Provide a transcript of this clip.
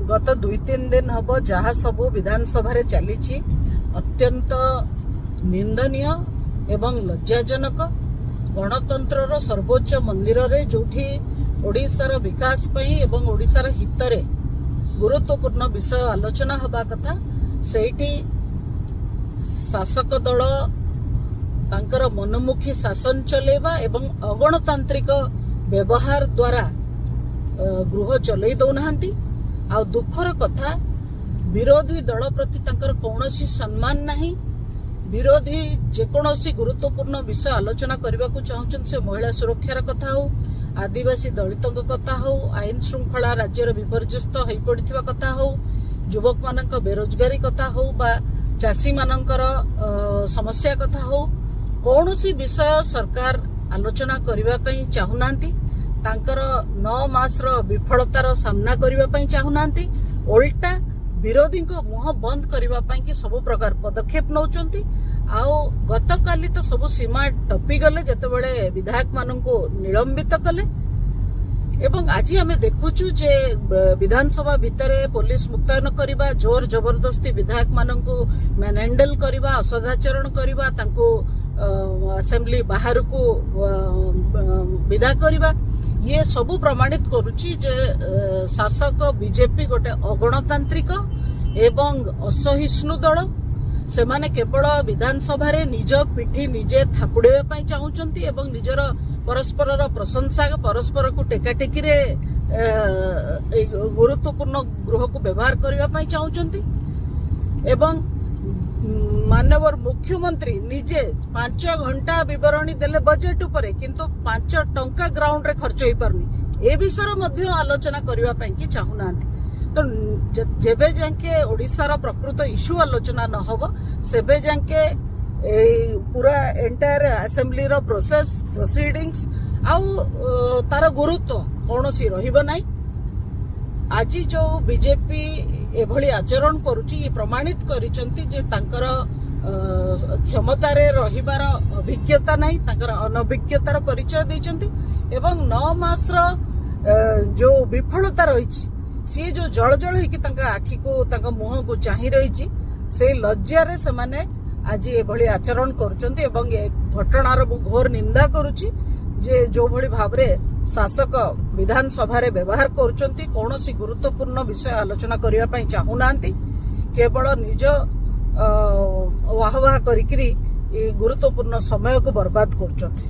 ଗତ 2-3 ଦିନ ହବ ଯାହା ସବୁ ବିଧାନସଭାରେ ଚାଲିଛି, ଅତ୍ୟନ୍ତ ନିନ୍ଦନୀୟ ଏବଂ ଲଜ୍ଜାଜନକ। ଗଣତନ୍ତ୍ରର ସର୍ବୋଚ୍ଚ ମନ୍ଦିରରେ, ଯୋଉଠି ଓଡ଼ିଶାର ବିକାଶ ପାଇଁ ଏବଂ ଓଡ଼ିଶାର ହିତରେ ଗୁରୁତ୍ୱପୂର୍ଣ୍ଣ ବିଷୟ ଆଲୋଚନା ହେବା କଥା, ସେଇଠି ଶାସକ ଦଳ ତାଙ୍କର ମନମୁଖୀ ଶାସନ ଚଲେଇବା ଏବଂ ଅଗଣତାନ୍ତ୍ରିକ ବ୍ୟବହାର ଦ୍ୱାରା ଗୃହ ଚଲେଇ ଦଉନାହାନ୍ତି। ଆଉ ଦୁଃଖର କଥା, ବିରୋଧୀ ଦଳ ପ୍ରତି ତାଙ୍କର କୌଣସି ସମ୍ମାନ ନାହିଁ। ବିରୋଧୀ ଯେକୌଣସି ଗୁରୁତ୍ୱପୂର୍ଣ୍ଣ ବିଷୟ ଆଲୋଚନା କରିବାକୁ ଚାହୁଁଛନ୍ତି, ସେ ମହିଳା ସୁରକ୍ଷାର କଥା ହଉ, ଆଦିବାସୀ ଦଳିତଙ୍କ କଥା ହଉ, ଆଇନ ଶୃଙ୍ଖଳା ରାଜ୍ୟରେ ବିପର୍ଯ୍ୟସ୍ତ ହୋଇପଡ଼ିଥିବା କଥା ହଉ, ଯୁବକମାନଙ୍କ ବେରୋଜଗାରୀ କଥା ହଉ ବା ଚାଷୀମାନଙ୍କର ସମସ୍ୟା କଥା ହଉ, କୌଣସି ବିଷୟ ସରକାର ଆଲୋଚନା କରିବା ପାଇଁ ଚାହୁଁନାହାନ୍ତି। ତାଙ୍କର 9 ମାସର ବିଫଳତାର ସାମ୍ନା କରିବା ପାଇଁ ଚାହୁଁନାହାନ୍ତି। ଓଲଟା ବିରୋଧୀଙ୍କ ମୁହଁ ବନ୍ଦ କରିବା ପାଇଁ କି ସବୁ ପ୍ରକାର ପଦକ୍ଷେପ ନେଉଛନ୍ତି। ଆଉ ଗତକାଲି ତ ସବୁ ସୀମା ଟପିଗଲେ, ଯେତେବେଳେ ବିଧାୟକମାନଙ୍କୁ ନିଲମ୍ବିତ କଲେ। ଏବଂ ଆଜି ଆମେ ଦେଖୁଛୁ ଯେ ବିଧାନସଭା ଭିତରେ ପୋଲିସ ମୁତୟନ କରିବା, ଜୋର ଜବରଦସ୍ତି ବିଧାୟକମାନଙ୍କୁ ମ୍ୟାନହ୍ୟାଣ୍ଡେଲ କରିବା, ଅସଦାଚରଣ କରିବା, ତାଙ୍କୁ ଆସେମ୍ବଲି ବାହାରକୁ ବିଦା କରିବା, ଇଏ ସବୁ ପ୍ରମାଣିତ କରୁଛି ଯେ ଶାସକ ବିଜେପି ଗୋଟେ ଅଗଣତାନ୍ତ୍ରିକ ଏବଂ ଅସହିଷ୍ଣୁ ଦଳ। ସେମାନେ କେବଳ ବିଧାନସଭାରେ ନିଜ ପିଠି ନିଜେ ଥାପୁଡେଇବା ପାଇଁ ଚାହୁଁଛନ୍ତି ଏବଂ ନିଜର ପରସ୍ପରର ପ୍ରଶଂସା, ପରସ୍ପରକୁ ଟେକାଟେକିରେ ଏଇ ଗୁରୁତ୍ୱପୂର୍ଣ୍ଣ ଗୃହକୁ ବ୍ୟବହାର କରିବା ପାଇଁ ଚାହୁଁଛନ୍ତି। ଏବଂ ମାନ୍ୟବର ମୁଖ୍ୟମନ୍ତ୍ରୀ ନିଜେ 5 ଘଣ୍ଟା ବିବରଣୀ ଦେଲେ ବଜେଟ ଉପରେ, କିନ୍ତୁ 5 ଟଙ୍କା ଗ୍ରାଉଣ୍ଡରେ ଖର୍ଚ୍ଚ ହେଇପାରୁନି। ଏ ବିଷୟରେ ମଧ୍ୟ ଆଲୋଚନା କରିବା ପାଇଁ କି ଚାହୁଁନାହାନ୍ତି। ତ ଯେବେ ଯାକେ ଓଡ଼ିଶାର ପ୍ରକୃତ ଇସ୍ୟୁ ଆଲୋଚନା ନ ହବ, ସେବେ ଯାକେ ଏଇ ପୁରା ଏଣ୍ଟାୟାର ଆସେମ୍ବଲିର ପ୍ରୋସେସ, ପ୍ରୋସିଡିଙ୍ଗସ୍ ଆଉ ତାର ଗୁରୁତ୍ୱ କୌଣସି ରହିବ ନାହିଁ। ଆଜି ଯୋଉ ବିଜେପି ଏଭଳି ଆଚରଣ କରୁଛି, ଇଏ ପ୍ରମାଣିତ କରିଛନ୍ତି ଯେ ତାଙ୍କର କ୍ଷମତାରେ ରହିବାର ଅଭିଜ୍ଞତା ନାହିଁ। ତାଙ୍କର ଅନଭିଜ୍ଞତାର ପରିଚୟ ଦେଇଛନ୍ତି ଏବଂ 9 ମାସର ଯୋଉ ବିଫଳତା ରହିଛି, ସିଏ ଯୋଉ ଜଳ ଜଳ ହେଇକି ତାଙ୍କ ଆଖିକୁ, ତାଙ୍କ ମୁହଁକୁ ଚାହିଁ ରହିଛି, ସେଇ ଲଜ୍ଜାରେ ସେମାନେ ଆଜି ଏଭଳି ଆଚରଣ କରୁଛନ୍ତି। ଏବଂ ଏ ଘଟଣାର ମୁଁ ଘୋର ନିନ୍ଦା କରୁଛି ଯେ ଯୋଉଭଳି ଭାବରେ ଶାସକ ବିଧାନସଭାରେ ବ୍ୟବହାର କରୁଛନ୍ତି, କୌଣସି ଗୁରୁତ୍ୱପୂର୍ଣ୍ଣ ବିଷୟ ଆଲୋଚନା କରିବା ପାଇଁ ଚାହୁଁନାହାନ୍ତି, କେବଳ ନିଜ ୱାହ ୱାହ କରିକିରି ଏ ଗୁରୁତ୍ୱପୂର୍ଣ୍ଣ ସମୟକୁ ବର୍ବାଦ କରୁଛନ୍ତି।